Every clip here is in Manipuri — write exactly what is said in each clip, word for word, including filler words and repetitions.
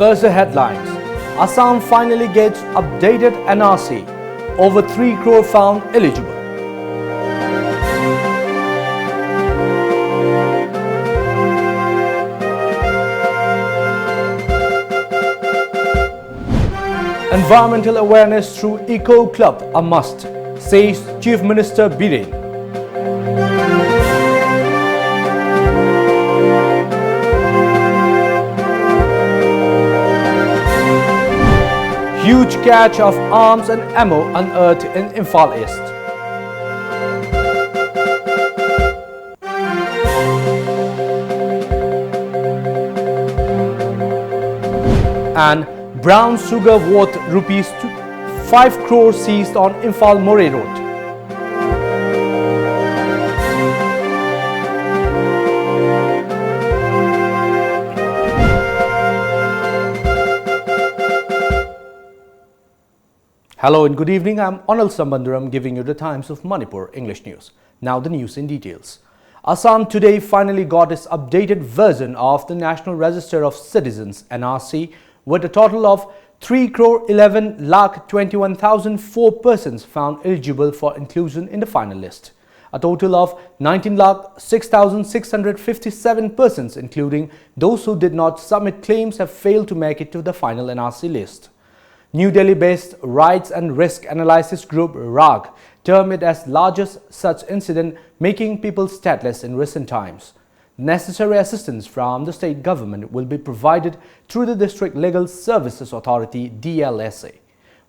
Here's the headlines. Assam finally gets updated N R C. Over three crore found eligible. Environmental awareness through Eco Club a must, says Chief Minister Biren. Huge cache of arms and ammo unearthed in Imphal East. And brown sugar worth rupees five crore seized on Imphal Moreh Road. Hello and good evening. I'm Onal Sambandaram giving you the Times of Manipur English news. Now the news in details. Assam Today finally got its updated version of the National Register of Citizens, N R C, with a total of three crore eleven lakh twenty-one thousand four persons found eligible for inclusion in the final list. A total of nineteen lakh six thousand six hundred fifty-seven persons, including those who did not submit claims, have failed to make it to the final N R C list. New Delhi-based Rights and Risk Analysis Group, RAG, termed it as largest such incident making people stateless in recent times. Necessary assistance from the state government will be provided through the District Legal Services Authority, D L S A.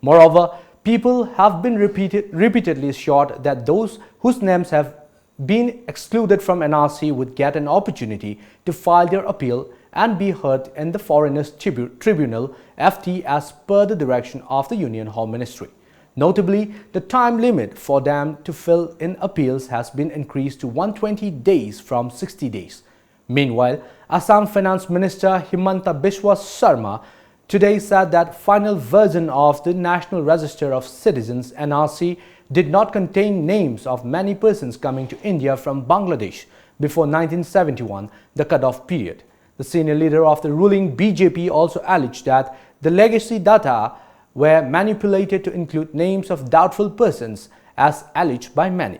Moreover, people have been repeated, repeatedly assured that those whose names have been excluded from N R C would get an opportunity to file their appeal and be heard in the Foreigners Tribu- Tribunal, F T, as per the direction of the Union Home Ministry. Notably, the time limit for them to fill in appeals has been increased to one twenty days from sixty days. Meanwhile, Assam Finance Minister Himanta Biswa Sarma today said that final version of the National Register of Citizens, N R C, did not contain names of many persons coming to India from Bangladesh before nineteen seventy-one, the cutoff period. The senior leader of the ruling B J P also alleged that the legacy data were manipulated to include names of doubtful persons, as alleged by many.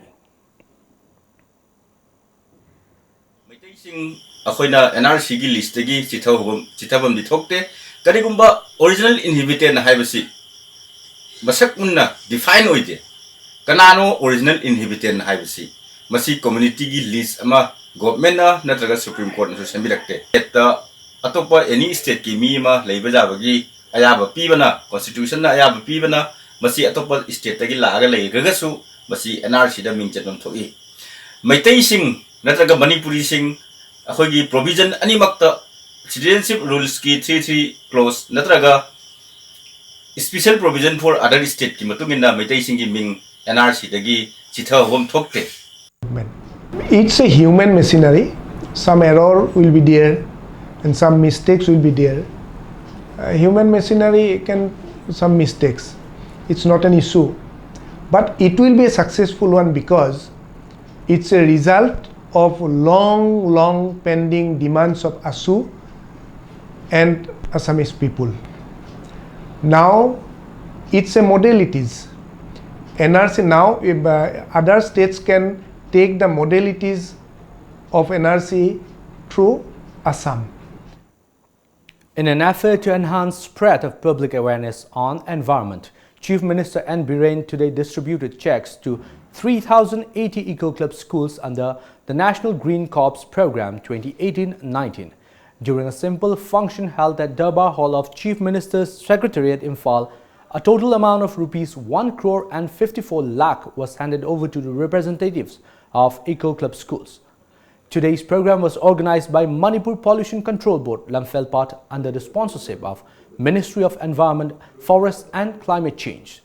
ꯃꯩꯇꯩꯁꯤꯡ ꯑꯩꯈꯣꯏꯅ ꯑꯦꯟ ꯑꯥꯔ ꯁꯤꯒꯤ ꯂꯤꯁꯇꯒꯤ ꯆꯤꯊꯍꯧꯕ ꯆꯤꯊꯐꯝꯗꯤ ꯊꯣꯛꯇꯦ꯫ ꯀꯔꯤꯒꯨꯝꯕ ꯑꯣꯔꯤꯖꯤꯅꯦꯜ ꯏꯟꯍꯤꯕꯤꯇꯦꯟ ꯍꯥꯏꯕꯁꯤ ꯃꯁꯛ ꯃꯨꯟꯅ ꯗꯤꯐꯥꯏꯟ ꯑꯣꯏꯗꯦ꯫ ꯀꯅꯥꯅꯣ ꯑꯣꯔꯤꯖꯤꯅꯦꯜ ꯏꯟꯍꯤꯕꯤꯇꯦꯟ ꯍꯥꯏꯕꯁꯤ? ꯃꯁꯤ ꯀꯝꯃ꯭ꯌꯨꯅꯤꯇꯤꯒꯤ ꯂꯤꯁ ꯑꯃ ꯒꯣꯚꯔꯟꯃꯦꯟꯠꯅ ꯅꯠꯇ꯭ꯔꯒ ꯁꯨꯄ꯭ꯔꯤꯝ ꯀꯣꯔꯠꯅꯁꯨ ꯁꯦꯝꯕꯤꯔꯛꯇꯦ꯫ ꯁ꯭ꯇꯦꯠꯇ ꯑꯇꯣꯞꯄ ꯑꯦꯅꯤ ꯁ꯭ꯇꯦꯠꯀꯤ ꯃꯤ ꯑꯃ ꯂꯩꯕ ꯌꯥꯕꯒꯤ ꯑꯌꯥꯕ ꯄꯤꯕꯅ, ꯀꯣꯟꯁꯇꯤꯇ꯭ꯌꯨꯁꯟꯅ ꯑꯌꯥꯕ ꯄꯤꯕꯅ ꯃꯁꯤ ꯑꯇꯣꯞꯄ ꯁ꯭ꯇꯦꯠꯇꯒꯤ ꯂꯥꯛꯑꯒ ꯂꯩꯈ꯭ꯔꯒꯁꯨ ꯃꯁꯤ ꯑꯦꯟ ꯑꯥꯔ ꯁꯤꯗ ꯃꯤꯡ ꯆꯟꯐꯝ ꯊꯣꯛꯏ꯫ ꯃꯩꯇꯩꯁꯤꯡ ꯅꯠꯇ꯭ꯔꯒ ꯃꯅꯤꯄꯨꯔꯤꯁꯤꯡ ꯑꯩꯈꯣꯏꯒꯤ ꯄ꯭ꯔꯣꯚꯤꯖꯟ ꯑꯅꯤꯃꯛꯇ, ꯁꯤꯇꯤꯖꯦꯟꯁꯤꯞ ꯔꯨꯜꯁꯀꯤ ꯊ꯭ꯔꯤ ꯊ꯭ꯔꯤ ꯀ꯭ꯂꯣꯖ ꯅꯠꯇ꯭ꯔꯒ special provision for other stateꯀꯤ ꯃꯇꯨꯡ ꯏꯟꯅ ꯃꯩꯇꯩꯁꯤꯡꯒꯤ ꯃꯤꯡ ꯑꯦꯟ ꯑꯥꯔ ꯁꯤꯗꯒꯤ ꯆꯤꯊꯍꯧꯕ ꯑꯃ ꯊꯣꯛꯇꯦ꯫ It's a human machinery. Some error will be there and some mistakes will be there. Uh, human machinery can some mistakes. It's not an issue. But it will be a successful one because it's a result of long, long pending demands of ASU and Assamese people. Now it's a modalities. N R C now, if, uh, other states can take the modalities of N R C through Assam. In an effort to enhance spread of public awareness on environment, Chief Minister N Biren today distributed checks to three thousand eighty Eco Club schools under the National Green Corps Programme twenty eighteen nineteen. During a simple function held at Durbar Hall of Chief Minister's Secretariat, Imphal, a total amount of rupees one crore and fifty-four lakh was handed over to the representatives of Eco Club schools. Today's program was organized by Manipur Pollution Control Board, Lamphel Part, under the sponsorship of Ministry of Environment, Forest and Climate Change,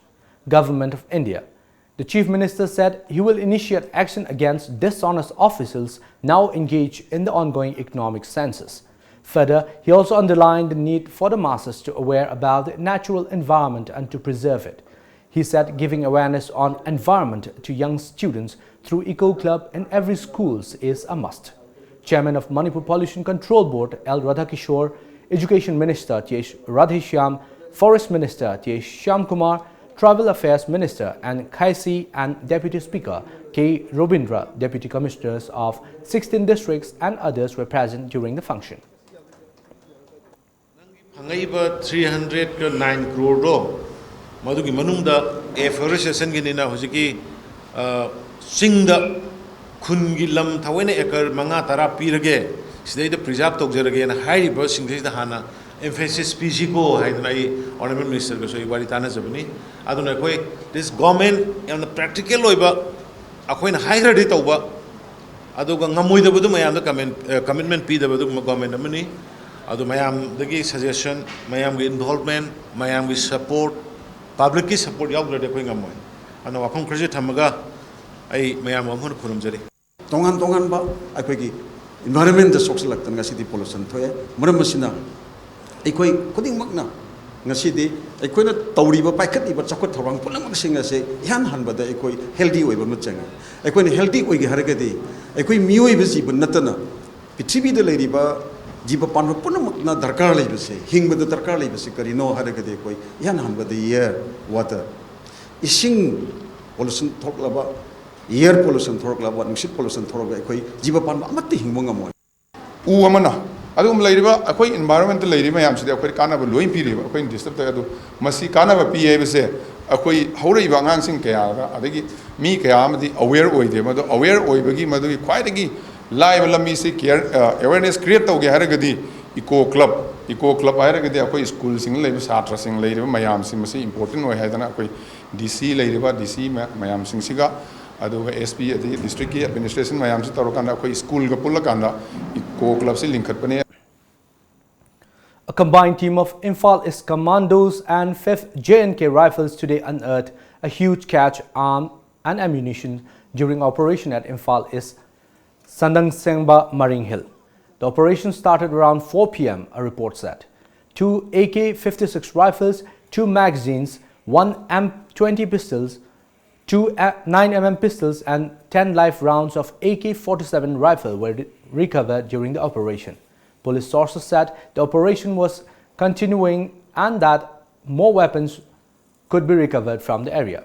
Government of India. The Chief Minister said he will initiate action against dishonest officials now engaged in the ongoing economic census. Further, he also underlined the need for the masses to aware about the natural environment and to preserve it. He said giving awareness on environment to young students through Eco Club in every schools is a must. Chairman of Manipur Pollution Control Board, L Radhakishore, Education Minister Th Radheshyam, Forest Minister Th Shyamkumar, Tribal Affairs Minister and Khasi and Deputy Speaker K Robindra, Deputy Commissioners of sixteen districts and others were present during the function. ꯐꯪꯉꯛꯏꯕ ꯊ꯭ꯔꯤ ꯍꯟꯗ꯭ꯔꯦꯠꯀ ꯅꯥꯏꯟ ꯀ꯭ꯔꯣꯔꯗꯣ, ꯃꯗꯨꯒꯤ ꯃꯅꯨꯡꯗ ꯑꯦꯐꯣꯔꯦꯁꯇꯦꯁꯟꯒꯤꯅꯤꯅ ꯍꯧꯖꯤꯛꯀꯤ, ꯑ, ꯆꯤꯡꯗ ꯈꯨꯟꯒꯤ ꯂꯝ ꯊꯑꯣꯏꯅ ꯑꯦꯀꯔ ꯃꯉꯥ ꯇꯔꯥ ꯄꯤꯔꯒꯦ, ꯁꯤꯗꯩꯗ ꯄ꯭ꯔꯤꯖꯥꯕ ꯇꯧꯖꯔꯒꯦꯅ ꯍꯥꯏꯔꯤꯕꯁꯤꯡꯁꯤꯗ ꯍꯥꯟꯅ ꯑꯦꯝꯐꯦꯁꯤꯁ ꯄꯤꯁꯤꯀꯣ ꯍꯥꯏꯗꯅ ꯑꯩ ꯑꯣꯅꯔꯦꯕꯜ ꯃꯤꯅꯤꯁꯇꯔꯒꯁꯨ ꯑꯩ ꯋꯥꯔꯤ ꯇꯥꯟꯅꯖꯕꯅꯤ꯫ ꯑꯗꯨꯅ ꯑꯩꯈꯣꯏ ꯗꯤꯁ ꯒꯣꯔꯃꯦꯟ ꯌꯥꯝꯅ ꯄ꯭ꯔꯦꯛꯇꯤꯀꯦꯜ ꯑꯣꯏꯕ, ꯑꯩꯈꯣꯏꯅ ꯍꯥꯏꯈ꯭ꯔꯗꯤ ꯇꯧꯕ, ꯑꯗꯨꯒ ꯉꯝꯃꯣꯏꯗꯕꯗꯨ ꯃꯌꯥꯝꯗ ꯀꯃꯦꯟ-, ꯑ, ꯀꯃꯤꯠꯃꯦꯟ ꯄꯤꯗꯕ ꯑꯗꯨꯒꯨꯝꯕ ꯒꯣꯔꯃꯦꯟ ꯑꯃꯅꯤ꯫ ꯑꯗꯨ ꯃꯌꯥꯝꯗꯒꯤ ꯁꯖꯦꯁꯟ, ꯃꯌꯥꯝꯒꯤ ꯏꯟꯚꯣꯜꯕꯃꯦꯟ, ꯃꯌꯥꯝꯒꯤ ꯁꯄꯣꯔꯠ, ꯄꯕ꯭ꯂꯤꯛꯀꯤ ꯁꯄꯣꯔꯠ ꯌꯥꯎꯗ꯭ꯔꯗꯤ ꯑꯩꯈꯣꯏ ꯉꯝꯃꯣꯏ꯫ ꯑꯗꯨꯅ ꯋꯥꯐꯝ ꯈꯔꯁꯤ ꯊꯝꯃꯒ ꯑꯩ ꯃꯌꯥꯝꯕꯨ ꯑꯃꯨꯛ ꯍꯟꯅ ꯈꯨꯔꯨꯝꯖꯔꯤ꯫ ꯇꯣꯉꯥꯟ ꯇꯣꯉꯥꯟꯕ ꯑꯩꯈꯣꯏꯒꯤ ꯏꯟꯚꯥꯏꯔꯣꯟꯃꯦꯟꯗ ꯁꯣꯛꯆꯤꯜꯂꯛꯇꯅ ꯉꯁꯤꯗꯤ ꯄꯣꯂꯨꯁꯟ ꯊꯣꯛꯑꯦ꯫ ꯃꯔꯝ ꯑꯁꯤꯅ ꯑꯩꯈꯣꯏ ꯈꯨꯗꯤꯡꯃꯛꯅ ꯉꯁꯤꯗꯤ ꯑꯩꯈꯣꯏꯅ ꯇꯧꯔꯤꯕ ꯄꯥꯏꯈꯠꯂꯤꯕ ꯆꯥꯎꯈꯠ ꯊꯧꯔꯥꯡ ꯄꯨꯝꯅꯃꯛꯁꯤꯡ ꯑꯁꯦ ꯏꯍꯥꯟ ꯍꯥꯟꯕꯗ ꯑꯩꯈꯣꯏ ꯍꯦꯜꯗꯤ ꯑꯣꯏꯕ ꯑꯃ ꯆꯪꯉꯤ꯫ ꯑꯩꯈꯣꯏꯅ ꯍꯦꯜꯗꯤ ꯑꯣꯏꯒꯦ ꯍꯥꯏꯔꯒꯗꯤ ꯑꯩꯈꯣꯏ ꯃꯤꯑꯣꯏꯕ ꯖꯤꯕ ꯅꯠꯇꯅ ꯄ꯭ꯔꯤꯊꯤꯕꯤꯗ ꯂꯩꯔꯤꯕ ꯖꯤꯕ ꯄꯥꯟꯕ ꯄꯨꯝꯅꯃꯛꯅ ꯗꯔꯀꯥꯔ ꯂꯩꯕꯁꯦ, ꯍꯤꯡꯕꯗ ꯗꯔꯀꯥꯔ ꯂꯩꯕꯁꯦ ꯀꯔꯤꯅꯣ ꯍꯥꯏꯔꯒꯗꯤ ꯑꯩꯈꯣꯏ ꯏꯍꯥꯟ ꯍꯥꯟꯕꯗ ꯏꯌꯔ, ꯋꯥꯇꯔ, ꯏꯁꯤꯡ ꯄꯣꯂꯨꯁꯟ ꯊꯣꯛꯂꯕ, ꯏꯌꯔ ꯄꯣꯂꯨꯁꯟ ꯊꯣꯛꯂꯛꯂꯕ, ꯅꯨꯡꯁꯤꯠ ꯄꯣꯂꯨꯁꯟ ꯊꯣꯛꯂꯒ ꯑꯩꯈꯣꯏ ꯖꯤꯕ ꯄꯥꯟꯕ ꯑꯃꯠꯇ ꯍꯤꯡꯕ ꯉꯝꯃꯣꯏ꯫ ꯎ ꯑꯃꯅ ꯑꯗꯨꯒꯨꯝꯕ ꯂꯩꯔꯤꯕ ꯑꯩꯈꯣꯏ ꯏꯟꯚꯥꯏꯔꯣꯟꯃꯦꯟꯇ ꯂꯩꯔꯤꯕ ꯃꯌꯥꯝꯁꯤꯗꯤ ꯑꯩꯈꯣꯏꯗ ꯀꯥꯟꯅꯕ ꯂꯣꯏ ꯄꯤꯔꯤꯕ, ꯑꯩꯈꯣꯏꯅ ꯗꯤꯁꯇꯔꯕ ꯇꯧꯋꯦ꯫ ꯑꯗꯨ ꯃꯁꯤ ꯀꯥꯟꯅꯕ ꯄꯤ ꯍꯥꯏꯕꯁꯦ ꯑꯩꯈꯣꯏ ꯍꯧꯔꯛꯏꯕ ꯑꯉꯥꯡꯁꯤꯡ ꯀꯌꯥꯗ, ꯑꯗꯒꯤ ꯃꯤ ꯀꯌꯥ ꯑꯃꯗꯤ ꯑꯋꯦꯌꯔ ꯑꯣꯏꯗꯦ꯫ ꯃꯗꯨ ꯑꯋꯦꯌꯔ ꯑꯣꯏꯕꯒꯤ ꯃꯗꯨꯒꯤ ꯈ꯭ꯋꯥꯏꯗꯒꯤ ꯂꯥꯏꯕ ꯂꯝꯕꯤꯁꯤ ꯀꯤꯌꯔ, ꯑꯦꯋꯦꯌꯔꯅꯦꯁ ꯀ꯭ꯔꯤꯌꯦꯠ ꯇꯧꯒꯦ ꯍꯥꯏꯔꯒꯗꯤ ꯏꯀꯣ ꯀ꯭ꯂꯕ, ꯏꯀꯣ ꯀ꯭ꯂꯕ ꯍꯥꯏꯔꯒꯗꯤ ꯑꯩꯈꯣꯏ ꯁ꯭ꯀꯨꯜꯁꯤꯡꯗ ꯂꯩꯕ ꯁꯥꯇ꯭ꯔꯁꯤꯡ ꯂꯩꯔꯤꯕ ꯃꯌꯥꯝꯁꯤ ꯃꯁꯤ ꯏꯝꯄꯣꯔꯇꯦꯟ ꯑꯣꯏ ꯍꯥꯏꯗꯅ ꯑꯩꯈꯣꯏ ꯗꯤ ꯁꯤ ꯂꯩꯔꯤꯕ ꯗꯤ ꯁꯤ ꯃꯌꯥꯝꯁꯤꯡꯁꯤꯒ ꯑꯗꯨꯒ ꯑꯦꯁ ꯄꯤ ꯑꯗꯒꯤ ꯗꯤꯁꯇ꯭ꯔꯤꯛꯀꯤ ꯑꯦꯗꯃꯤꯅꯤꯁꯇ꯭ꯔꯦꯁꯟ ꯃꯌꯥꯝꯁꯤ ꯇꯧꯔꯀꯥꯟꯗ ꯑꯩꯈꯣꯏ ꯁ꯭ꯀꯨꯜꯒ ꯄꯨꯜꯂꯀꯥꯟꯗ eco ꯀ꯭ꯂꯕꯁꯤ ꯂꯤꯡꯈꯠꯄꯅꯦ꯫ A combined team of Imphal East Commandos and fifth J and K Rifles today unearthed a huge catch arm and ammunition during operation at Imphal East Sandangsengba Maring Hill. The operation started around four p m, a report said. Two A K fifty-six rifles, two magazines, one M twenty pistols, two nine M M pistols and ten live rounds of A K forty-seven rifle were, recovered during the operation. Police sources said the operation was continuing and that more weapons could be recovered from the area.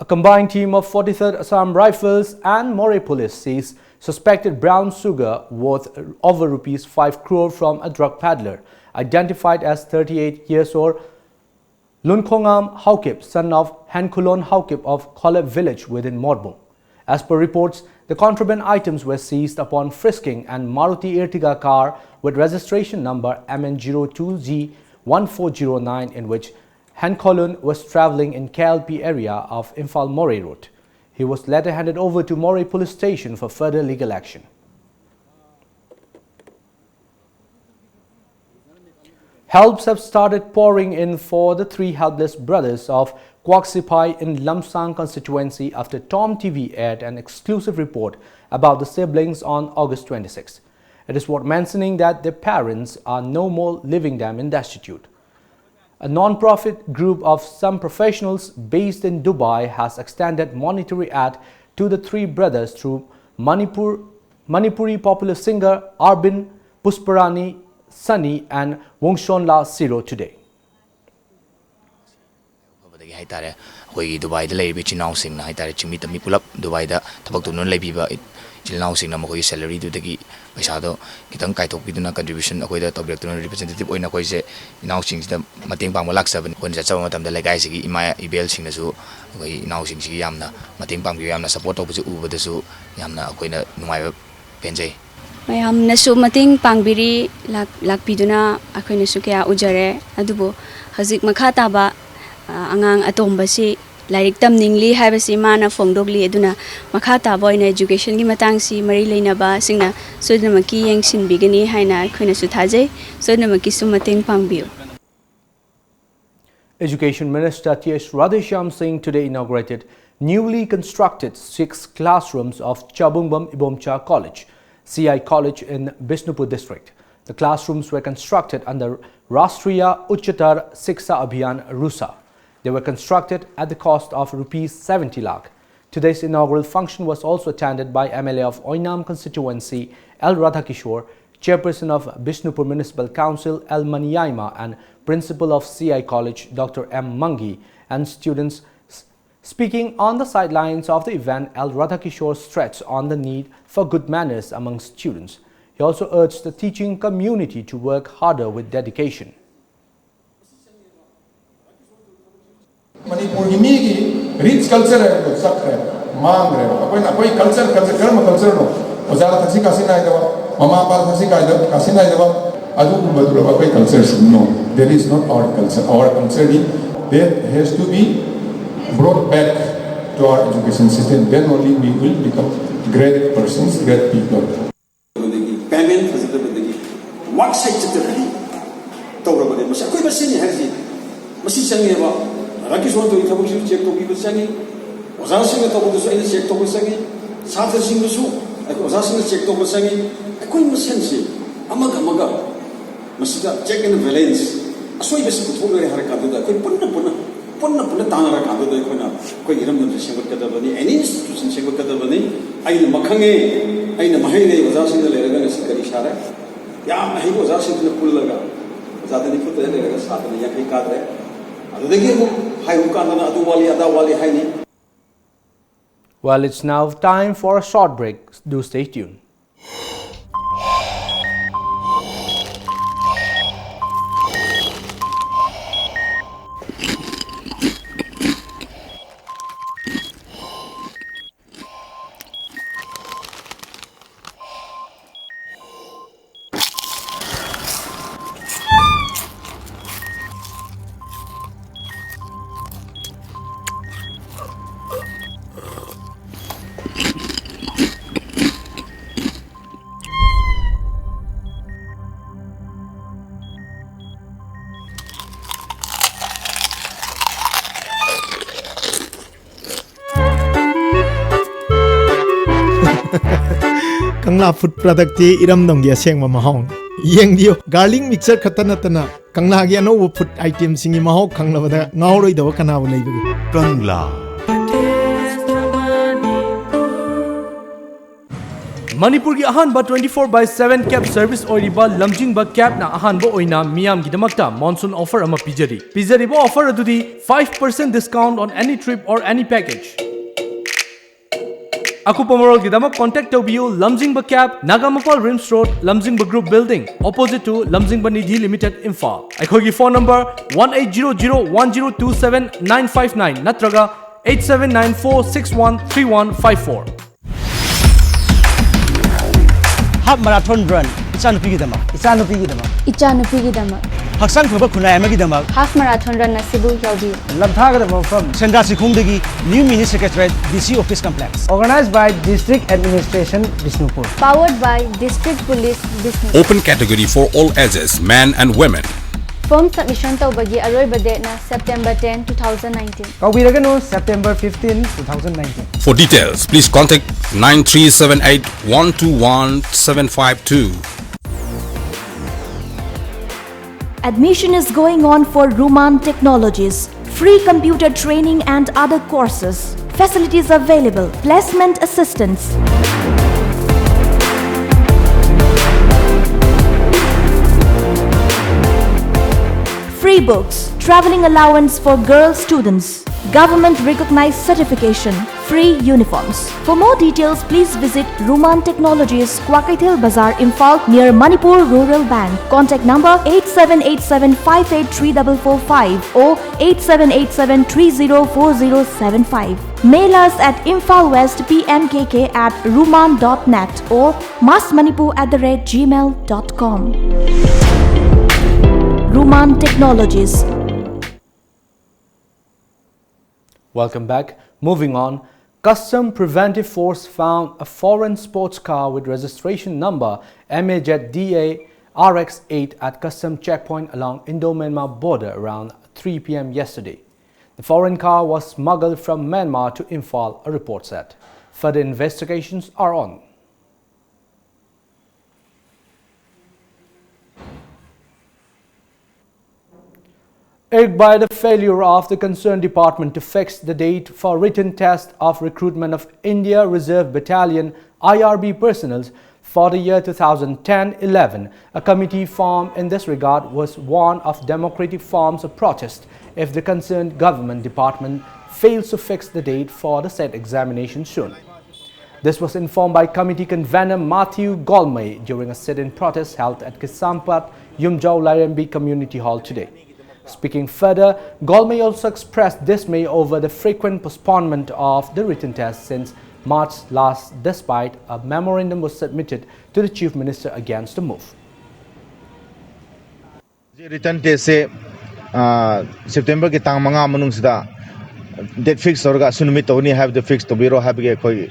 A combined team of forty-third Assam Rifles and Moreh Police seized suspected brown sugar worth over rupees five crore from a drug peddler, identified as thirty-eight years old Lunkhongam Haokip, son of Henkhulon Haokip of Kholep village within Morbung. As per reports, the contraband items were seized upon frisking an Maruti Ertiga car with registration number M N zero two G one four zero nine, in which Henkhulon was travelling in K L P area of Imphal Moreh Road. He was later handed over to Moreh Police Station for further legal action. Helps have started pouring in for the three helpless brothers of Kwak Sipai in Lamsang constituency after Tom T V aired an exclusive report about the siblings on August twenty-sixth. It is worth mentioning that their parents are no more, leaving them in destitute. A non-profit group of some professionals based in Dubai has extended monetary aid to the three brothers through Manipur, Manipuri popular singer Arvind Pusparani Sunny and Wongshonla Siro today. ꯐꯕꯗꯒꯤ ꯍꯥꯏꯇꯥꯔꯦ, ꯑꯩꯈꯣꯏꯒꯤ ꯗꯨꯕꯥꯏꯗ ꯂꯩꯔꯤꯕ ꯏꯆꯤꯜ ꯏꯅꯥꯎꯁꯤꯡꯅ ꯍꯥꯏꯇꯥꯔꯦ, ꯆꯤꯡꯃꯤ ꯇꯝꯃꯤ ꯄꯨꯂꯞ ꯗꯨꯕꯥꯏꯗ ꯊꯕꯛ ꯇꯧꯗꯨꯅ ꯂꯩꯕꯤꯕ ꯏꯆꯤꯜ ꯏꯅꯥꯎꯁꯤꯡꯅ ꯃꯈꯣꯏꯒꯤ ꯁꯦꯂꯔꯤꯗꯨꯗꯒꯤ ꯄꯩꯁꯥꯗꯣ ꯈꯤꯇꯪ ꯀꯥꯏꯊꯣꯛꯄꯤꯗꯨꯅ, ꯀꯟꯇ꯭ꯔꯤꯕ꯭ꯌꯨꯁꯟ ꯑꯩꯈꯣꯏꯗ ꯇꯧꯕꯤꯔꯛꯇꯨꯅ, ꯔꯤꯄ꯭ꯔꯖꯦꯟꯇꯦꯇꯤꯚ ꯑꯣꯏꯅ ꯑꯩꯈꯣꯏꯁꯦ ꯏꯅꯥꯎꯁꯤꯡꯁꯤꯗ ꯃꯇꯦꯡ ꯄꯥꯡꯕ ꯂꯥꯛꯆꯕꯅꯤ꯫ ꯑꯩꯈꯣꯏꯅ ꯆꯠꯆꯕ ꯃꯇꯝꯗ ꯂꯩꯀꯥꯏꯁꯤꯒꯤ ꯏꯃꯥ ꯏꯕꯦꯜꯁꯤꯡꯅꯁꯨ ꯑꯩꯈꯣꯏ ꯏꯅꯥꯎꯁꯤꯡꯁꯤꯒꯤ ꯌꯥꯝꯅ ꯃꯇꯦꯡ ꯄꯥꯡꯕꯤꯕ, ꯌꯥꯝꯅ ꯁꯄꯣꯔꯠ ꯇꯧꯕꯁꯦ ꯎꯕꯗꯁꯨ ꯌꯥꯝꯅ ꯑꯩꯈꯣꯏꯅ ꯅꯨꯡꯉꯥꯏꯕ ꯄꯦꯟꯖꯩ꯫ ꯃꯌꯥꯝꯅꯁꯨ ꯃꯇꯦꯡ ꯄꯥꯡꯕꯤꯔꯤ, ꯂꯥꯛ-, ꯂꯥꯛꯄꯤꯗꯨꯅ ꯑꯩꯈꯣꯏꯅꯁꯨ ꯀꯌꯥ ꯎꯖꯔꯦ꯫ ꯑꯗꯨꯕꯨ ꯍꯧꯖꯤꯛ ꯃꯈꯥ ꯇꯥꯕ, ꯑ, ꯑꯉꯥꯡ ꯑꯇꯣꯝꯕꯁꯤ ꯂꯥꯏꯔꯤꯛ ꯇꯝꯅꯤꯡꯂꯤ ꯍꯥꯏꯕꯁꯤ ꯃꯥꯅ ꯐꯣꯡꯗꯣꯛꯂꯤ꯫ ꯑꯗꯨꯅ ꯃꯈꯥ ꯇꯥꯕ ꯑꯣꯏꯅ ꯏꯖꯨꯀꯦꯁꯟꯒꯤ ꯃꯇꯥꯡꯁꯤ ꯃꯔꯤ ꯂꯩꯅꯕꯁꯤꯡꯅ ꯁꯣꯏꯗꯅꯃꯛꯀꯤ ꯌꯦꯡꯁꯤꯟꯕꯤꯒꯅꯤ ꯍꯥꯏꯅ ꯑꯩꯈꯣꯏꯅꯁꯨ ꯊꯥꯖꯩ꯫ ꯁꯣꯏꯗꯅꯃꯛꯀꯤꯁꯨ ꯃꯇꯦꯡ ꯄꯥꯡꯕꯤꯌꯨ꯫ Education Minister T H Radheshyam Singh today inaugurated newly constructed six classrooms of Chabungbam Ibomcha College, C I College in Bishnupur district. The classrooms were constructed under Rashtriya Ucchatar Shiksha Abhiyan, RUSA. They were constructed at the cost of rupees seventy lakh. Today's inaugural function was also attended by M L A of Oinam constituency, L Radhakishore, chairperson of Bishnupur Municipal Council, L Maniyaima, and principal of C I College, Doctor M Mangi, and students. Speaking on the sidelines of the event, L Radhakishore stressed on the need for good manners among students. He also urged the teaching community to work harder with dedication. ꯃꯅꯤꯄꯨꯔꯒꯤ ꯃꯤꯒꯤ ꯔꯤꯆ ꯀꯜꯆꯔ ꯍꯥꯏꯕꯗꯣ ꯆꯠꯈ꯭ꯔꯦ, ꯃꯥꯡꯈ꯭ꯔꯦꯕ꯫ ꯑꯩꯈꯣꯏꯅ ꯑꯩꯈꯣꯏ ꯀꯜꯆꯔ, ꯀꯜꯆꯔ ꯀꯔꯝꯕ ꯀꯜꯆꯔꯅꯣ? ꯑꯣꯖꯥꯗ ꯊꯛꯁꯤ ꯈꯥꯁꯤ ꯅꯥꯏꯗꯕ, ꯃꯃꯥ ꯃꯄꯥꯗ ꯊꯛꯁꯤ ꯀꯥꯏꯗ- ꯈꯥꯁꯤ ꯅꯥꯏꯗꯕ, ꯑꯗꯨꯒꯨꯝꯕꯗꯨꯔꯕ ꯑꯩꯈꯣꯏ ꯀꯜꯆꯔꯁꯤ? No, that is not our culture. Our culture is that has to be brought back to our education system. Then only we will become great persons, great people. ꯑꯗꯒꯤ ꯄꯦꯃꯦꯟ ꯐꯖꯗꯕꯗꯒꯤ ꯋꯥꯔꯛ ꯁꯥꯏꯠ ꯆꯠꯇꯕꯗꯤ ꯇꯧꯔꯕꯅꯦ꯫ ꯃꯁꯤ ꯑꯩꯈꯣꯏ ꯃꯁꯦꯟꯅꯤ ꯍꯥꯏꯔꯤꯁꯤ꯫ ꯃꯁꯤ ꯆꯪꯉꯦꯕ꯫ ꯔꯥꯀꯦꯁꯣꯟ ꯇꯧꯔꯤ ꯊꯕꯛꯁꯤꯁꯨ ꯆꯦꯛ ꯇꯧꯕꯤꯕ ꯆꯪꯉꯤ꯫ ꯑꯣꯖꯥꯁꯤꯡꯅ ꯇꯧꯕꯗꯁꯨ ꯑꯩꯅ ꯆꯦꯛ ꯇꯧꯕ ꯆꯪꯉꯤ꯫ ꯁꯥꯇ꯭ꯔꯁꯤꯡꯗꯁꯨ ꯑꯩꯈꯣꯏ ꯑꯣꯖꯥꯁꯤꯡꯅ ꯆꯦꯛ ꯇꯧꯕ ꯆꯪꯉꯤ꯫ ꯑꯩꯈꯣꯏ ꯃꯁꯦꯟꯁꯤ ꯑꯃꯒ ꯑꯃꯒ ꯃꯁꯤꯗ ꯆꯦꯛ ꯑꯦꯟ ꯕꯦꯂꯦꯟꯁ, ꯑꯁꯣꯏꯕꯁꯤ ꯄꯨꯊꯣꯛꯅꯔꯦ ꯍꯥꯏꯔ ꯀꯥꯟꯗꯨꯗ ꯑꯩꯈꯣꯏ ꯄꯨꯟꯅ ꯄꯨꯟꯅ ꯄꯨꯟꯅ ꯄꯨꯟꯅ ꯇꯥꯟꯅꯔ ꯀꯥꯟꯗꯨꯗ ꯑꯩꯈꯣꯏꯅ ꯑꯩꯈꯣꯏꯒꯤ ꯏꯔꯝꯗꯝꯁꯤ ꯁꯦꯝꯒꯠꯀꯗꯕꯅꯤ꯫ ꯑꯦꯅꯤ ꯏꯟꯁꯇꯤꯇ꯭ꯌꯨꯁꯟ ꯁꯦꯝꯒꯠꯀꯗꯕꯅꯤ꯫ ꯑꯩꯅ ꯃꯈꯪꯉꯦ, ꯑꯩꯅ ꯃꯍꯩ ꯂꯩ ꯑꯣꯖꯥꯁꯤꯡꯗ ꯂꯩꯔꯒ ꯉꯁꯤ ꯀꯔꯤ ꯁꯥꯔꯦ? ꯌꯥꯝ ꯑꯍꯩꯕ ꯑꯣꯖꯥꯁꯤꯡꯁꯤꯅ ꯄꯨꯜꯂꯒ ꯑꯣꯖꯥꯗ ꯅꯤꯐꯨ ꯇꯔꯦꯠ ꯂꯩꯔꯒ ꯁꯥꯇ꯭ꯔꯅ ꯌꯥꯡꯈꯩ ꯀꯥꯗ꯭ꯔꯦ꯫ ꯑꯗꯨꯗꯒꯤ ꯑꯃꯨꯛ ꯍꯥꯏꯔꯨ ꯀꯥꯟꯗꯅ ꯑꯗꯨ ꯋꯥꯠꯂꯤ ꯑꯗꯥ ꯋꯥꯠꯂꯤ ꯍꯥꯏꯅꯤ꯫ Well, it's now time for a short break. Do stay tuned. Kangla food ꯄ꯭ꯔꯗꯛꯇꯤ ꯏꯔꯝꯗꯝꯒꯤ ꯑꯁꯦꯡꯕ ꯃꯍꯥꯎꯅꯤ꯫ ꯌꯦꯡꯕꯤꯌꯨ, ꯒꯥꯔꯂꯤꯛ ꯃꯤꯛꯆꯔ ꯈꯛꯇ ꯅꯠꯇꯅ ꯀꯪꯂꯥꯒꯤ ꯑꯅꯧꯕ ꯐꯨꯗ ꯑꯥꯏꯇꯦꯝꯁꯤꯡꯒꯤ ꯃꯍꯥꯎ ꯈꯪꯂꯕꯗ ꯉꯥꯎꯔꯣꯏꯗꯕ ꯀꯅꯥꯕꯨ ꯂꯩꯕꯒꯦ? ꯀꯪꯂꯥ꯫ ꯃꯅꯤꯄꯨꯔꯒꯤ ꯑꯍꯥꯟꯕ twenty four by seven cab service ꯑꯣꯏꯔꯤꯕ ꯂꯝꯖꯤꯡꯕ cabꯅ ꯑꯍꯥꯟꯕ ꯑꯣꯏꯅ ꯃꯤꯌꯥꯝꯒꯤꯗꯃꯛꯇ monsoon offer ꯑꯃ ꯄꯤꯖꯔꯤ꯫ ꯄꯤꯖꯔꯤꯕ offer ꯑꯗꯨꯗꯤ five percent discount on any trip or any package꯫ ꯑꯀꯨꯞꯄ ꯃꯔꯣꯜꯒꯤꯗꯃꯛ contact ꯇꯧꯕꯤꯌꯨ ꯂꯝꯖꯤꯡꯕ cab, ꯅꯥꯒꯥꯃꯄꯥꯜ RIMS road, ꯂꯝꯖꯤꯡꯕ group building, opposite to ꯂꯝꯖꯤꯡꯕ ꯅꯤꯙꯤ Limited, ꯏꯝꯐꯥꯜ꯫ ꯑꯩꯈꯣꯏꯒꯤ phone number one eight zero zero one zero two seven nine five nine ꯅꯠꯇ꯭ꯔꯒ eight seven nine four six one three one five four꯫ Half marathon run ꯏꯆꯥꯅꯨꯄꯤꯒꯤꯗꯃꯛ꯫ ꯏꯆꯥꯅꯨꯄꯤꯒꯤꯗꯃꯛ꯫ ꯏꯆꯥꯅꯨꯄꯤꯒꯤꯗꯃꯛ꯫ ꯍꯛꯆꯥꯡ ꯐꯕ ꯈꯨꯟꯅꯥꯏ ꯑꯃꯒꯤꯗꯃꯛ꯫ Half marathon run ꯑꯁꯤꯕꯨ ꯌꯥꯎꯕꯤꯌꯨ꯫ ꯂꯝꯊꯥꯒꯗꯕ ꯃꯐꯝ꯫ ꯁꯦꯟꯗ꯭ꯔꯥ ꯆꯤꯡꯈꯣꯡꯗꯒꯤ New Mini Secretariat, DC office complex꯫ Organized by District Administration, Bishnupur. Powered by District Police, Bishnupur. Open category for all ages, men and women. Form submission ꯇꯧꯕꯒꯤ ꯑꯔꯣꯏꯕ dateꯅ September ten, two thousand nineteen꯫ ꯀꯥꯎꯕꯤꯔꯒꯅꯨ, September fifteen, two thousand nineteen꯫ For details, please contact nine three seven eight one two one seven five two. Admission is going on for Ruman Technologies. Free computer training and other courses. Facilities available. Placement assistance. Free books. Traveling allowance for girl students. Government recognized certification. Free uniforms. For more details, please visit Ruman Technologies, Kwakeithel Bazar, Imphal, near Manipur Rural Bank. Contact number eight seven eight seven five eight three double four five or eight seven eight seven three zero four zero seven five. Mail us at infalwestpmkk at ruman dot net or massmanipur at the rate gmail dot com. Ruman Technologies. Welcome back. Moving on, Custom Preventive Force found a foreign sports car with registration number M A Z D A R X eight at custom checkpoint along Indo-Myanmar border around three p m yesterday. The foreign car was smuggled from Myanmar to Imphal, a report said. Further investigations are on. By the failure of the concerned department to fix the date for written test of recruitment of India Reserve Battalion, I R B, personnel for the year two thousand ten eleven, a committee formed in this regard was warned of democratic forms of protest if the concerned government department fails to fix the date for the said examination soon. This was informed by committee convener Matthew Golmay during a sit-in protest held at Kaisampat Yumjao Lairembi Community Hall today. Speaking further, Golmay also expressed dismay over the frequent postponement of the written test since March last, despite a memorandum was submitted to the Chief Minister against the move. Written ꯇꯦꯁꯁꯦ ꯁꯦꯞꯇꯦꯝꯕꯔꯒꯤ ꯇꯥꯡ ꯃꯉꯥ ꯃꯅꯨꯡꯁꯤꯗ ꯗꯦꯠ ꯐꯤꯛꯁ ꯇꯧꯔꯒ ꯑꯁꯨ ꯅꯨꯃꯤꯠ ꯇꯧꯅꯤ ꯍꯥꯏꯕꯗꯨ ꯐꯤꯛꯁ ꯇꯧꯕꯤꯔꯣ ꯍꯥꯏꯕꯒꯤ ꯑꯩꯈꯣꯏ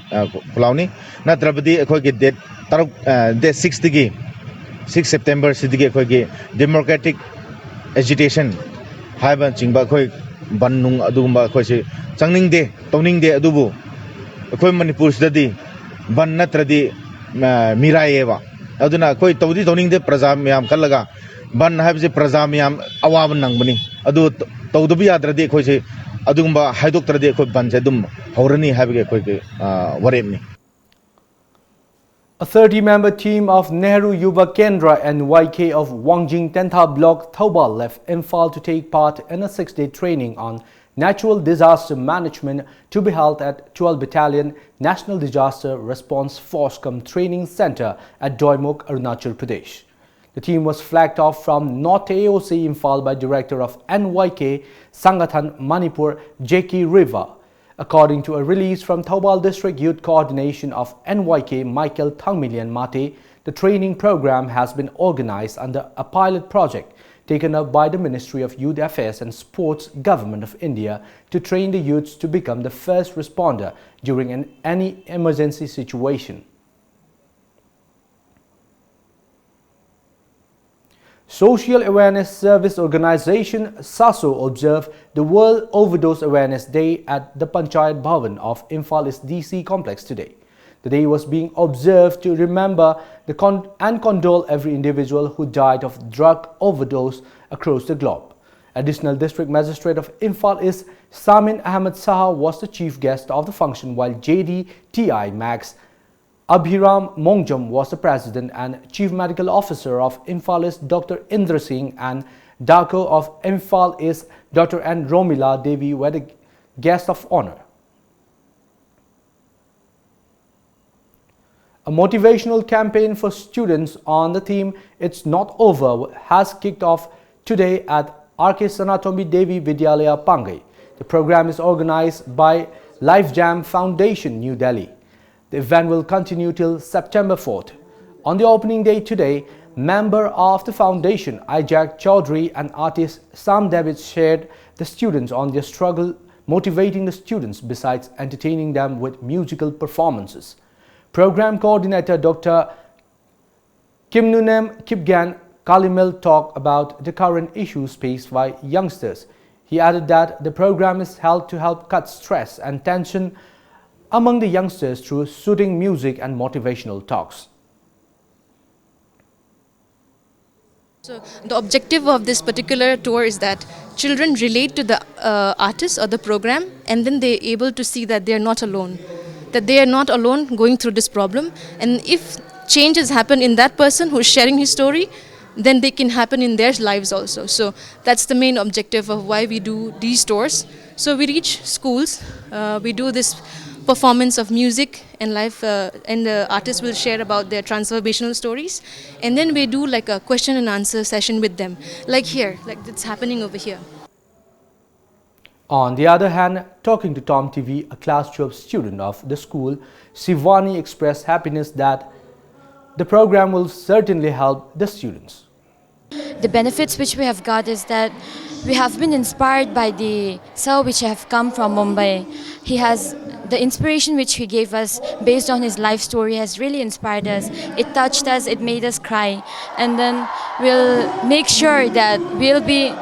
ꯈꯨꯜꯂꯥꯎꯅꯤ꯫ ꯅꯠꯇ꯭ꯔꯕꯗꯤ ꯑꯩꯈꯣꯏꯒꯤ ꯗꯦꯠ ꯇꯔꯨꯛ, ꯗꯦꯠ ꯁꯤꯛꯁꯇꯒꯤ, ꯁꯤꯛꯁ ꯁꯦꯞꯇꯦꯝꯕꯔꯁꯤꯗꯒꯤ ꯑꯩꯈꯣꯏꯒꯤ ꯗꯦꯃꯣꯀ꯭ꯔꯦꯇꯤꯛ ꯑꯦꯖꯤꯇꯦꯁꯟ ꯍꯥꯏꯕꯅꯆꯤꯡꯕ ꯑꯩꯈꯣꯏ ꯕꯟ ꯅꯨꯡ ꯑꯗꯨꯒꯨꯝꯕ ꯑꯩꯈꯣꯏꯁꯤ ꯆꯪꯅꯤꯡꯗꯦ, ꯇꯧꯅꯤꯡꯗꯦ꯫ ꯑꯗꯨꯕꯨ ꯑꯩꯈꯣꯏ ꯃꯅꯤꯄꯨꯔꯁꯤꯗꯗꯤ ꯕꯟ ꯅꯠꯇ꯭ꯔꯗꯤ ꯃꯤꯔꯥꯏꯌꯦꯕ꯫ ꯑꯗꯨꯅ ꯑꯩꯈꯣꯏ ꯇꯧꯗꯤ ꯇꯧꯅꯤꯡꯗꯦ, ꯄ꯭ꯔꯖꯥ ꯃꯌꯥꯝ ꯈꯜꯂꯒ꯫ ꯕꯟ ꯍꯥꯏꯕꯁꯤ ꯄ꯭ꯔꯖꯥ ꯃꯌꯥꯝ ꯑꯋꯥꯕ ꯅꯪꯕꯅꯤ꯫ ꯑꯗꯨ ꯇꯧꯗꯕ ꯌꯥꯗ꯭ꯔꯗꯤ ꯑꯩꯈꯣꯏꯁꯦ ꯑꯗꯨꯒꯨꯝꯕ ꯍꯥꯏꯗꯣꯛꯇ꯭ꯔꯗꯤ ꯑꯩꯈꯣꯏ ꯕꯟꯁꯦ ꯑꯗꯨꯝ ꯍꯧꯔꯅꯤ ꯍꯥꯏꯕꯒꯤ ꯑꯩꯈꯣꯏꯒꯤ ꯋꯥꯔꯦꯞꯅꯤ꯫ A thirty-member team of Nehru Yuva Kendra, N Y K, of Wangjing Tentha Block, Thoubal, left Imphal to take part in a six-day training on natural disaster management to be held at twelfth Battalion National Disaster Response Force cum Training Center at Doimukh, Arunachal Pradesh. The team was flagged off from North A O C Imphal by Director of N Y K Sangathan Manipur, J K Riva. According to a release from Thoubal District Youth Coordination of N Y K, Michael Thangmilian Mate, the training program has been organized under a pilot project taken up by the Ministry of Youth Affairs and Sports, Government of India, to train the youths to become the first responder during an, any emergency situation. Social Awareness Service Organization, SASO, observed the World Overdose Awareness Day at the Panchayat Bhavan of Imphal East D C complex today. The day was being observed to remember the con- and condole every individual who died of drug overdose across the globe. Additional District Magistrate of Imphal East Samin Ahmed Saha was the chief guest of the function, while J D T I Max Abhiram Mongjam was the president, and Chief Medical Officer of Imphal East Doctor Indra Singh and DACO of Imphal East Doctor N Romila Devi were the guest of honor. A motivational campaign for students on the theme "It's Not Over" has kicked off today at R K Sanatombi Devi Vidyalaya, Pangai. The program is organized by Life Jam Foundation, New Delhi. The event will continue till September fourth. On the opening day today, member of the foundation, Ijak Chaudhary, and artist Sam David shared the students on their struggle motivating the students, besides entertaining them with musical performances. Program coordinator Doctor Kimnunem Kipgen Kalimel talked about the current issues faced by youngsters. He added that the program is held to help cut stress and tension among the youngsters through soothing music and motivational talks. So the objective of this particular tour is that children relate to the uh, artist or the program, and then they're able to see that they're not alone, that they are not alone going through this problem. And if changes happen in that person who's sharing his story, then they can happen in their lives also. So that's the main objective of why we do these tours. So we reach schools, uh, we do this performance of music and life, uh, and the artists will share about their transformational stories, and then we do like a question and answer session with them, like here, like it's happening over here. On the other hand, talking to Tom T V, a class twelve student of the school, Sivani expressed happiness that the program will certainly help the students. The benefits which we have got is that we have been inspired by the sir which have come from Mumbai. He has the inspiration which he gave us based on his life story has really inspired us. It touched us, it made us cry, and then we'll make sure that we'll be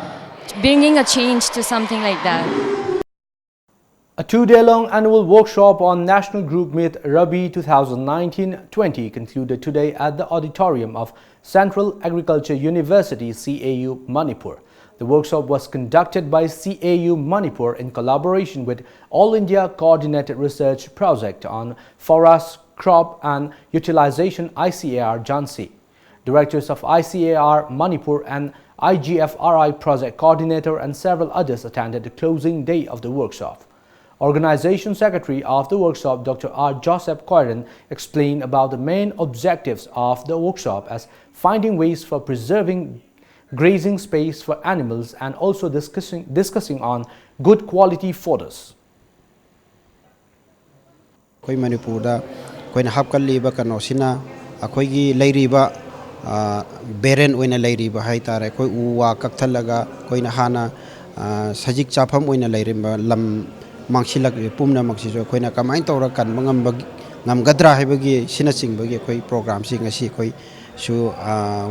bringing a change to something like that. A two-day-long annual workshop on National Group Meet Rabi twenty nineteen twenty concluded today at the auditorium of Central Agriculture University, C A U, Manipur. The workshop was conducted by C A U Manipur in collaboration with All India Coordinated Research Project on Forest, Crop and Utilization, I C A R, Jhansi. Directors of I C A R Manipur and I G F R I project coordinator and several others attended the closing day of the workshop. Organization Secretary of the workshop, Doctor R Joseph Koiran, explained about the main objectives of the workshop as finding ways for preserving grazing space for animals and also discussing, discussing on good quality fodders. ꯑꯩꯈꯣꯏ ꯃꯅꯤꯄꯨꯔꯗ ꯑꯩꯈꯣꯏꯅ ꯍꯥꯞꯀꯠꯂꯤꯕ ꯀꯩꯅꯣꯁꯤꯅ ꯑꯩꯈꯣꯏꯒꯤ ꯂꯩꯔꯤꯕ ꯕꯦꯔꯦꯟ ꯑꯣꯏꯅ ꯂꯩꯔꯤꯕ ꯍꯥꯏ ꯇꯥꯔꯦ꯫ ꯑꯩꯈꯣꯏ ꯎ ꯋꯥ ꯀꯛꯊꯠꯂꯒ ꯑꯩꯈꯣꯏꯅ ꯍꯥꯟꯅ ꯁꯖꯤꯛ ꯆꯥꯐꯝ ꯑꯣꯏꯅ ꯂꯩꯔꯝꯕ ꯂꯝ ꯃꯥꯡꯁꯤꯜꯂꯛꯂꯤꯕ ꯄꯨꯝꯅꯃꯛꯁꯤꯁꯨ ꯑꯩꯈꯣꯏꯅ ꯀꯃꯥꯏꯅ ꯇꯧꯔꯒ ꯀꯟꯕ ꯉꯝꯕ ꯉꯝꯒꯗ꯭ꯔꯥ ꯍꯥꯏꯕꯒꯤ ꯁꯤꯅꯆꯤꯡꯕꯒꯤ ꯑꯩꯈꯣꯏ ꯄ꯭ꯔꯣꯒ꯭ꯔꯥꯝꯁꯤ ꯉꯁꯤ ꯑꯩꯈꯣꯏꯁꯨ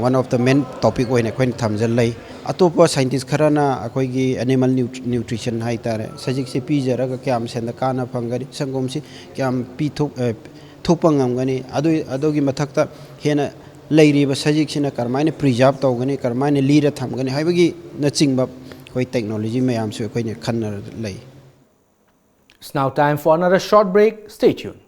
one of the main topic ꯑꯣꯏꯅ ꯑꯩꯈꯣꯏꯅ ꯊꯝꯖꯜꯂꯩ꯫ ꯑꯇꯣꯞꯄ ꯁꯥꯏꯟꯇꯤꯁ ꯈꯔꯅ ꯑꯩꯈꯣꯏꯒꯤ ꯑꯦꯅꯤꯃꯦꯜ ꯅ꯭ꯌꯨꯇ꯭ꯔꯤꯁꯟ ꯍꯥꯏ ꯇꯥꯔꯦ, ꯁꯖꯤꯛꯁꯤ ꯄꯤꯖꯔꯒ ꯀꯌꯥꯝ ꯁꯦꯟꯗ ꯀꯥꯟꯅ ꯐꯪꯒꯅꯤ, ꯁꯪꯒꯣꯝꯁꯤ ꯀꯌꯥꯝ ꯄꯤꯊꯣꯛ ꯊꯣꯛꯄ ꯉꯝꯒꯅꯤ꯫ ꯑꯗꯨ ꯑꯗꯨꯒꯤ ꯃꯊꯛꯇ ꯍꯦꯟꯅ ꯂꯩꯔꯤꯕ ꯁꯖꯤꯛꯁꯤꯅ ꯀꯔꯝꯍꯥꯏꯅ ꯄ꯭ꯔꯤꯖꯥꯔꯕ ꯇꯧꯒꯅꯤ, ꯀꯔꯝꯍꯥꯏꯅ ꯂꯤꯔ ꯊꯝꯒꯅꯤ ꯍꯥꯏꯕꯒꯤꯅꯆꯤꯡꯕ ꯑꯩꯈꯣꯏ ꯇꯦꯛꯅꯣꯂꯣꯖꯤ ꯃꯌꯥꯝꯁꯨ ꯑꯩꯈꯣꯏꯅ ꯈꯟꯅꯔ ꯂꯩ꯫ It's now time for another short break. Stay tuned.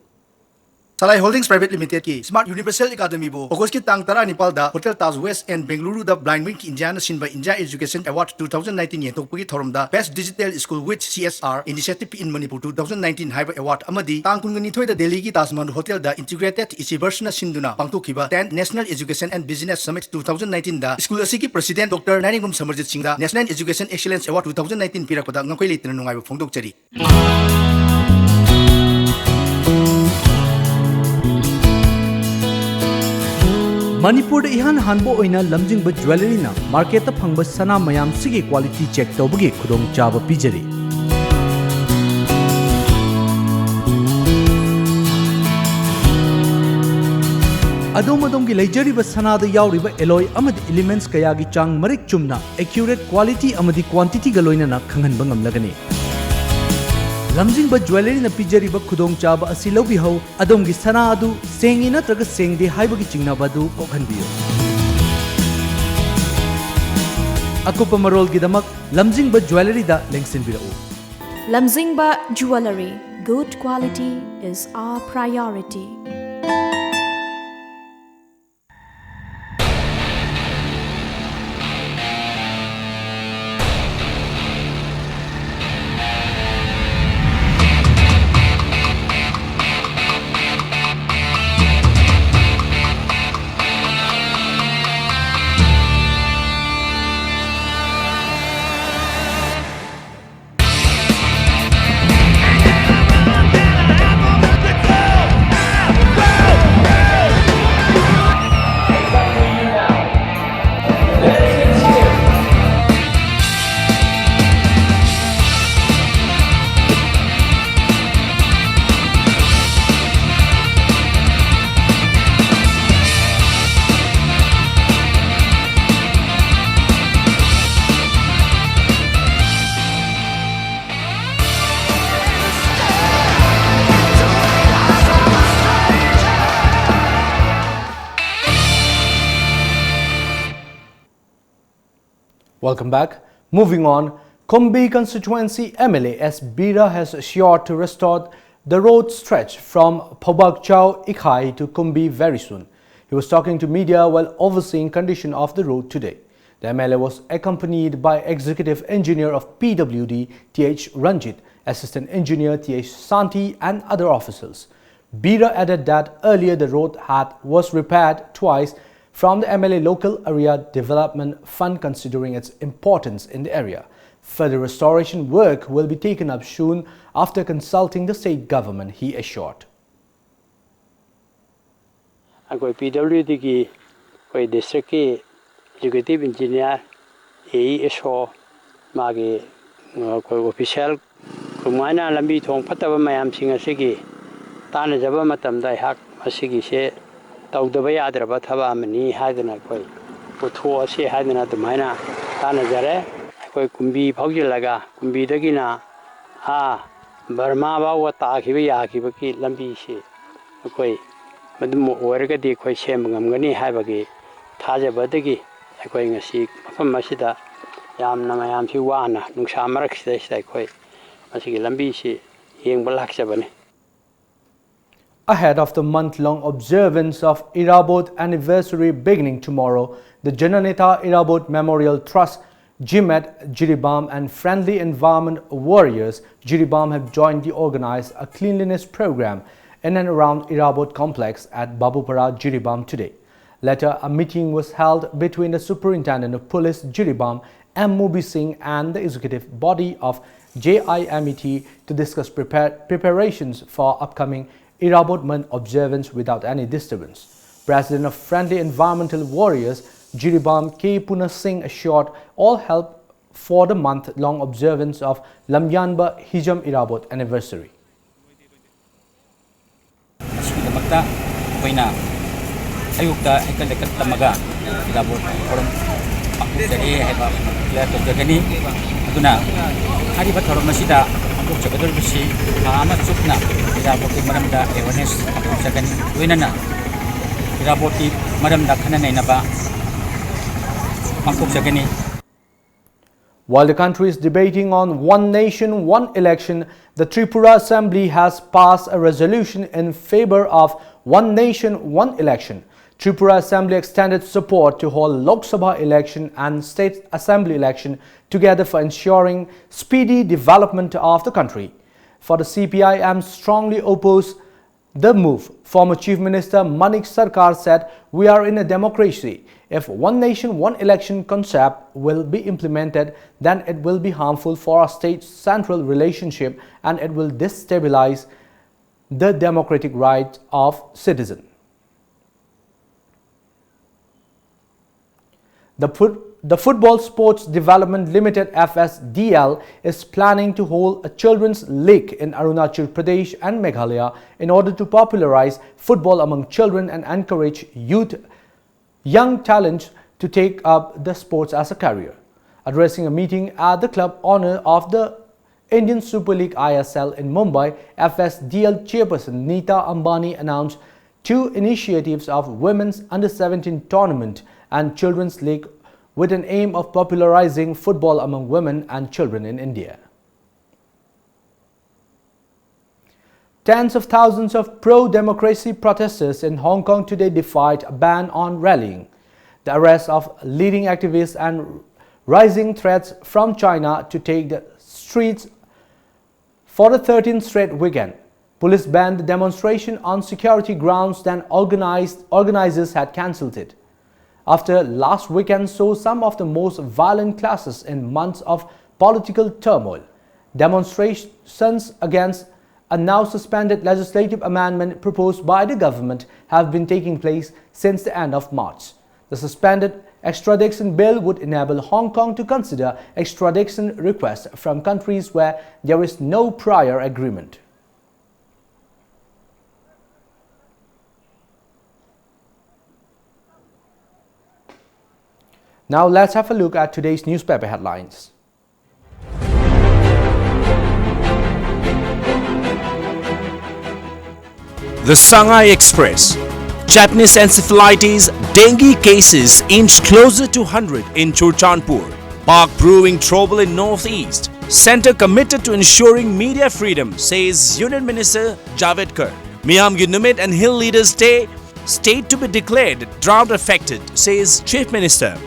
Salai holdings private ꯂꯤꯃꯤꯇꯦꯗꯀꯤ ꯁ꯭ꯃꯥꯔꯠ ꯌꯨꯅꯤꯚꯔꯁꯦꯜ ꯑꯦꯀꯥꯗꯃꯤꯕꯨ ꯑꯣꯒꯁꯀꯤ ꯇꯥꯡ ꯇꯔꯥꯅꯤꯄꯥꯜꯗ ꯍꯣꯇꯦꯜ ꯇꯥꯖ ꯋꯦꯁ ꯑꯦꯟ ꯕꯦꯡꯒꯂꯨꯔꯨꯗ ꯕ꯭ꯂꯥꯏꯟ ꯋꯤꯡꯒꯤ ꯏꯟꯗꯤꯌꯥꯅ ꯁꯤꯟꯕ India education award two thousand nineteen ꯌꯦꯟꯊꯣꯛꯄꯒꯤ ꯊꯧꯔꯝꯗ Best Digital School with C S R Initiative in Manipur two thousand nineteen ꯍꯥꯏꯕ ꯑꯦꯋꯥꯔꯗ ꯑꯃꯗꯤ ꯇꯥꯡ ꯀꯨꯟꯒ ꯅꯤꯊꯣꯏꯗ ꯗꯦꯜꯂꯤꯒꯤ ꯇꯥꯖ ꯃꯍꯜ ꯍꯣꯇꯦꯜꯗ ꯏꯟꯇꯤꯒ꯭ꯔꯦꯇꯦꯗ ꯏꯆꯤꯕꯔꯁꯅ ꯁꯤꯟꯗꯨꯅ ꯄꯥꯡꯊꯣꯛꯈꯤꯕ Tenth National Education and Business Summit two thousand nineteenꯗ ꯁ꯭ꯀꯨꯜ ꯑꯁꯤꯒꯤ ꯄ꯭ꯔꯁꯤꯗꯦꯟ ꯗꯣꯛꯇꯔ ꯅꯥꯏꯔꯦꯡꯕꯝ ꯁꯃꯔꯖꯤꯠ ꯁꯤꯡꯗ National Education Excellence Award two thousand nineteen ꯄꯤꯔꯛꯄꯗ ꯉꯝꯈꯩ ꯂꯩꯇꯅ ꯅꯨꯡꯉꯥꯏꯕ ꯐꯣꯡꯗꯣꯛꯆꯔꯤ꯫ ꯃꯅꯤꯄꯨꯔꯗ ꯏꯍꯥꯟ ꯍꯥꯟꯕ ꯑꯣꯏꯅ ꯂꯝꯖꯤꯡꯕ ꯖ꯭ꯋꯦꯂꯔꯤꯅ ꯃꯥꯔꯀꯦꯠꯇ ꯐꯪꯕ ꯁꯅꯥ ꯃꯌꯥꯝꯁꯤꯒꯤ ꯀ꯭ꯋꯥꯂꯤꯇꯤ ꯆꯦꯛ ꯇꯧꯕꯒꯤ ꯈꯨꯗꯣꯡꯆꯥꯕ ꯄꯤꯖꯔꯤ꯫ ꯑꯗꯣꯝ ꯑꯗꯣꯝꯒꯤ ꯂꯩꯖꯔꯤꯕ ꯁꯅꯥꯗ ꯌꯥꯎꯔꯤꯕ ꯑꯦꯂꯣꯏ ꯑꯃꯗꯤ ꯏꯂꯤꯃꯦꯟꯠꯁ ꯀꯌꯥꯒꯤ ꯆꯥꯡ ꯃꯔꯤꯛ ꯆꯨꯝꯅ, ꯑꯦꯀ꯭ꯌꯨꯔꯦꯠ, ꯀ꯭ꯋꯥꯂꯤꯇꯤ ꯑꯃꯗꯤ ꯀ꯭ꯋꯥꯟꯇꯤꯇꯤꯒ ꯂꯣꯏꯅꯅ ꯈꯪꯍꯟꯕ ꯉꯝꯂꯒꯅꯤ꯫ ꯂꯝꯖꯤꯡꯕ ꯖ꯭ꯋꯦꯂꯔꯤꯅ ꯄꯤꯖꯔꯤꯕ ꯈꯨꯗꯣꯡꯆꯥꯕ ꯑꯁꯤ ꯂꯧꯕꯤꯍꯧ꯫ ꯑꯗꯣꯝꯒꯤ ꯁꯅꯥ ꯑꯗꯨ ꯁꯦꯡꯉꯤ ꯅꯠꯇ꯭ꯔꯒ ꯁꯦꯡꯗꯦ ꯍꯥꯏꯕꯒꯤ ꯆꯤꯡꯅꯕ ꯑꯗꯨ ꯀꯣꯛꯍꯟꯕꯤꯌꯨ꯫ ꯑꯀꯨꯞꯄ ꯃꯔꯣꯜꯒꯤꯗꯃꯛ ꯂꯝꯖꯤꯡꯕ ꯖ꯭ꯋꯦꯂꯔꯤꯗ ꯂꯦꯡꯁꯤꯟꯕꯤꯔꯛꯎ꯫ Lamjingba Jewellery, good quality is our priority. Welcome back. Moving on, Kumbi constituency M L A S Bira has assured to restore the road stretch from Phobakchao Ikhai to Kumbi very soon. He was talking to media while overseeing condition of the road today. The M L A was accompanied by Executive Engineer of P W D T H Ranjit, Assistant Engineer T H Santi and other officials. Bira added that earlier the road had was repaired twice from the M L A Local Area Development Fund considering its importance in the area. Further restoration work will be taken up soon after consulting the state government, he assured. ꯑꯩꯈꯣꯏ ꯄꯤ ꯗꯕ꯭ꯂꯤꯌꯨ ꯗꯤꯒꯤ ꯑꯩꯈꯣꯏ ꯗꯤꯁꯇ꯭ꯔꯤꯛꯀꯤ ꯑꯦꯛꯖꯤꯀ꯭ꯌꯨꯇꯤꯚ ꯏꯟꯖꯤꯅꯤꯌꯥꯔ, ꯑꯦ ꯏ ꯑꯦꯁ ꯑꯣ, ꯃꯥꯒꯤ ꯑꯩꯈꯣꯏ ꯑꯣꯐꯤꯁꯤꯌꯦꯜ ꯑꯗꯨꯃꯥꯏꯅ ꯂꯝꯕꯤ ꯊꯣꯡ ꯐꯠꯇꯕ ꯃꯌꯥꯝꯁꯤꯡ ꯑꯁꯤꯒꯤ ꯇꯥꯟꯅꯖꯕ ꯃꯇꯝꯗ ꯑꯩꯍꯥꯛ ꯃꯁꯤꯒꯤꯁꯦ ꯇꯧꯗꯕ ꯌꯥꯗ꯭ꯔꯕ ꯊꯕꯛ ꯑꯃꯅꯤ ꯍꯥꯏꯗꯅ ꯑꯩꯈꯣꯏ ꯄꯨꯊꯣꯛꯑꯁꯤ ꯍꯥꯏꯗꯅ ꯑꯗꯨꯃꯥꯏꯅ ꯇꯥꯟꯅꯖꯔꯦ꯫ ꯑꯩꯈꯣꯏ ꯀꯨꯝꯕꯤ ꯐꯥꯎꯖꯤꯜꯂꯒ ꯀꯨꯝꯕꯤꯗꯒꯤꯅ ꯑꯥ ꯕꯔꯃꯥ ꯐꯥꯎꯕ ꯇꯥꯈꯤꯕ ꯌꯥꯈꯤꯕꯒꯤ ꯂꯝꯕꯤꯁꯤ ꯑꯩꯈꯣꯏ ꯃꯗꯨꯃ ꯑꯣꯏꯔꯒꯗꯤ ꯑꯩꯈꯣꯏ ꯁꯦꯝꯕ ꯉꯝꯒꯅꯤ ꯍꯥꯏꯕꯒꯤ ꯊꯥꯖꯕꯗꯒꯤ ꯑꯩꯈꯣꯏ ꯉꯁꯤ ꯃꯐꯝ ꯑꯁꯤꯗ ꯌꯥꯝꯅ ꯃꯌꯥꯝꯁꯤ ꯋꯥꯅ ꯅꯨꯡꯁꯥ ꯃꯔꯛꯁꯤꯗꯩꯁꯤꯗ ꯑꯩꯈꯣꯏ ꯃꯁꯤꯒꯤ ꯂꯝꯕꯤꯁꯤ ꯌꯦꯡꯕ ꯂꯥꯛꯆꯕꯅꯤ꯫ Ahead of the month-long observance of Irabot anniversary beginning tomorrow, the Jananetha Irabot Memorial Trust, GMAT Jiribam and Friendly Environment Warriors Jiribam have jointly organized a cleanliness program in and around Irabot complex at Babupara, Jiribam today. Later, a meeting was held between the Superintendent of Police Jiribam, M Mubi Singh, and the executive body of JIMET to discuss prepare- preparations for upcoming Irabot month observance without any disturbance. President of Friendly Environmental Warriors, Jiribam K Puna Singh, assured all help for the month-long observance of Lamyanba Hijam Irabot anniversary. ꯃꯁꯤꯒꯤꯗꯃꯛꯇ ꯑꯩꯈꯣꯏꯅ ꯑꯌꯨꯛꯇ ꯍꯩꯀꯠ ꯂꯩꯀꯠ ꯇꯝꯃꯒ ꯏꯔꯥꯕꯣꯠ ꯊꯧꯔꯝ ꯄꯥꯡꯊꯣꯛꯆꯔꯤ ꯍꯥꯏꯕ ꯗꯤꯀ꯭ꯂꯦꯌꯔ ꯇꯧꯖꯒꯅꯤ꯫ ꯑꯗꯨꯅ ꯍꯥꯏꯔꯤꯕ ꯊꯧꯔꯝ ꯑꯁꯤꯗ ꯄꯥꯡꯊꯣꯛꯆꯒꯗꯧꯔꯤꯕꯁꯤ ꯊꯥ ꯑꯃ ꯆꯨꯞꯅ ꯏꯔꯥꯕꯣꯠꯀꯤ ꯃꯔꯝꯗ ꯑꯦꯋꯦꯔꯅꯦꯁ ꯄꯥꯡꯊꯣꯛꯆꯒꯅꯤ꯫ ꯂꯣꯏꯅꯅ ꯏꯔꯥꯕꯣꯠꯀꯤ ꯃꯔꯝꯗ ꯈꯟꯅ ꯅꯩꯅꯕ ꯄꯥꯡꯊꯣꯛꯆꯒꯅꯤ꯫ While the country is debating on one nation, one election, the Tripura Assembly has passed a resolution in favor of one nation, one election. Tripura Assembly extended support to hold Lok Sabha election and State Assembly election together for ensuring speedy development of the country. For the C P I M strongly oppose the move. Former Chief Minister Manik Sarkar said, "We are in a democracy. If one nation, one election concept will be implemented, then it will be harmful for our state-central relationship and it will destabilize the democratic rights of citizens." The, foot, the Football Sports Development Limited, F S D L, is planning to hold a children's league in Arunachal Pradesh and Meghalaya in order to popularize football among children and encourage youth, young talent to take up the sports as a career. Addressing a meeting at the club honor of the Indian Super League, I S L, in Mumbai, F S D L chairperson Neeta Ambani announced two initiatives of Women's Under seventeen Tournament and Children's League with an aim of popularizing football among women and children in India. Tens of thousands of pro-democracy protesters in Hong Kong today defied a ban on rallying, the arrest of leading activists, and rising threats from China to take the streets for the thirteenth straight weekend. Police banned the demonstration on security grounds, then organized, organizers had cancelled it. After last weekend saw some of the most violent clashes in months of political turmoil, demonstrations against a now suspended legislative amendment proposed by the government have been taking place since the end of March. The suspended extradition bill would enable Hong Kong to consider extradition requests from countries where there is no prior agreement. Now let's have a look at today's newspaper headlines. The Shanghai Express. Japanese encephalitis, dengue cases inch closer to hundred in Churachandpur. Pak brewing trouble in northeast. Centre committed to ensuring media freedom, says Union Minister Javadekar. Miyamgi Numit and Hill Leaders Day, state to be declared drought affected, says Chief Minister.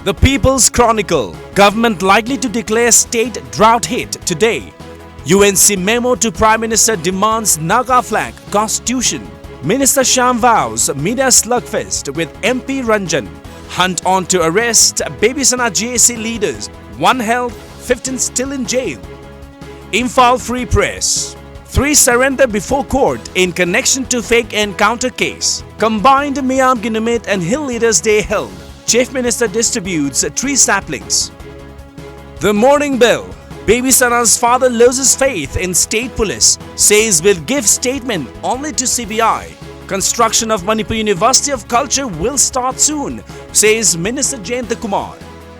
The People's Chronicle. Government likely to declare state drought hit today. U N C memo to Prime Minister demands Naga flag, constitution. Minister Shyam vows media slugfest with M P Ranjan. Hunt on to arrest Babisana G A C leaders. One held, fifteen still in jail. Imphal Free Press. Three surrender before court in connection to fake encounter case. Combined Miyamgi Numit and Hill Leaders Day held. Chief Minister distributes tree saplings. The Morning Bell. Babisana's father loses faith in state police, says will give statement only to C B I. Construction of Manipur University of Culture will start soon, says Minister Jayanta Kumar.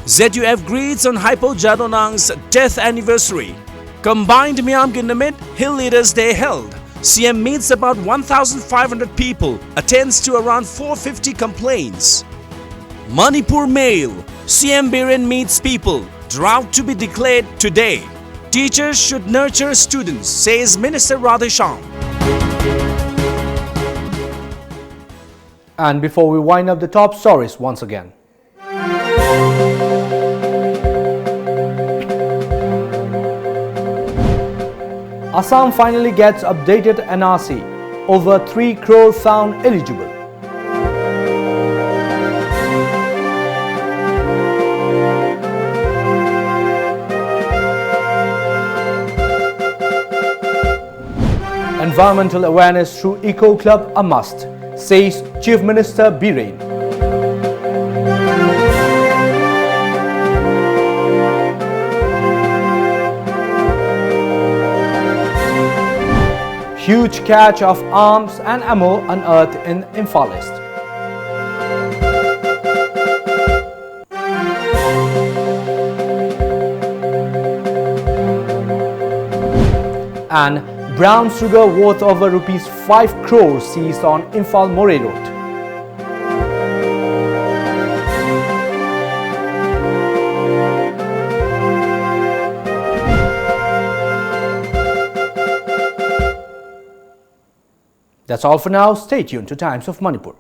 Z U F greets on Haipo Jadonang's death anniversary. Combined Miyamgi Numit, Hill Leaders Day held. C M meets about one thousand five hundred people, attends to around four fifty complaints. Manipur Mail. C M Biren meets people. Drought to be declared today. Teachers should nurture students, says Minister Radheshyam. And before we wind up the top stories once again, Assam finally gets updated N R C. Over three crore found eligible. Environmental awareness through Eco Club a must, says Chief Minister Biren. Huge cache of arms and ammo unearthed in Imphal East. And brown sugar worth over rupees five crores seized on Imphal Moreh Road. That's all for now. Stay tuned to Times of Manipur.